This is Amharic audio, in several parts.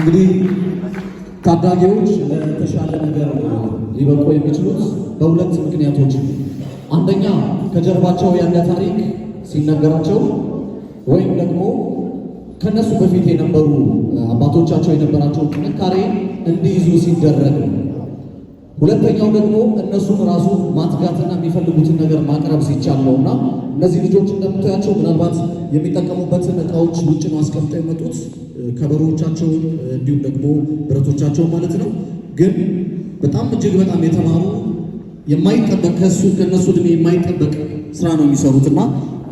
እንግዲህ ታዳጊዎች ለተሻለ ነገር ሊበቁ የሚችሉት በሁለት ምክንያቶች ነው። አንደኛ ከጀርባቸው ያለ ታሪክ ሲነገራቸው ወይም ደግሞ ከነሱ በፊት የነበሩ አባቶቻቸው የነበራቸውን ጥንካሬ እንዲይዙ ሲደረግ ነው። ሁለተኛው ደግሞ እነሱን ራሱ ማትጋትና የሚፈልጉትን ነገር ማቅረብ ሲቻል ነው። እና እነዚህ ልጆች እንደምታያቸው ምናልባት የሚጠቀሙበትን እቃዎች ውጭ ነው አስቀምጠው የመጡት፣ ከበሮቻቸውን እንዲሁም ደግሞ ብረቶቻቸውን ማለት ነው። ግን በጣም እጅግ በጣም የተማሩ፣ የማይጠበቅ ከእነሱ እድሜ የማይጠበቅ ስራ ነው የሚሰሩት። እና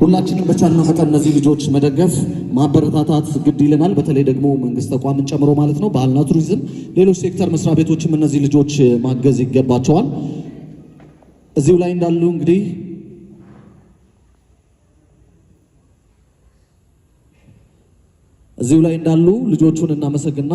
ሁላችንም በቻልነው መጠን እነዚህ ልጆች መደገፍ፣ ማበረታታት ግድ ይለናል። በተለይ ደግሞ መንግስት ተቋምን ጨምሮ ማለት ነው። ባህልና ቱሪዝም፣ ሌሎች ሴክተር መስሪያ ቤቶችም እነዚህ ልጆች ማገዝ ይገባቸዋል። እዚሁ ላይ እንዳሉ እንግዲህ እዚሁ ላይ እንዳሉ ልጆቹን እናመሰግና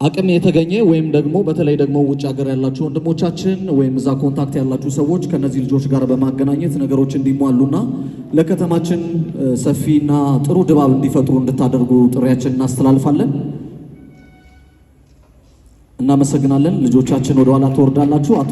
አቅም የተገኘ ወይም ደግሞ በተለይ ደግሞ ውጭ ሀገር ያላችሁ ወንድሞቻችን ወይም እዛ contact ያላችሁ ሰዎች ከነዚህ ልጆች ጋር በማገናኘት ነገሮች እንዲሟሉና ለከተማችን ሰፊና ጥሩ ድባብ እንዲፈጥሩ እንድታደርጉ ጥሪያችን እናስተላልፋለን። እናመሰግናለን። ልጆቻችን ወደኋላ ትወርዳላችሁ። አቶ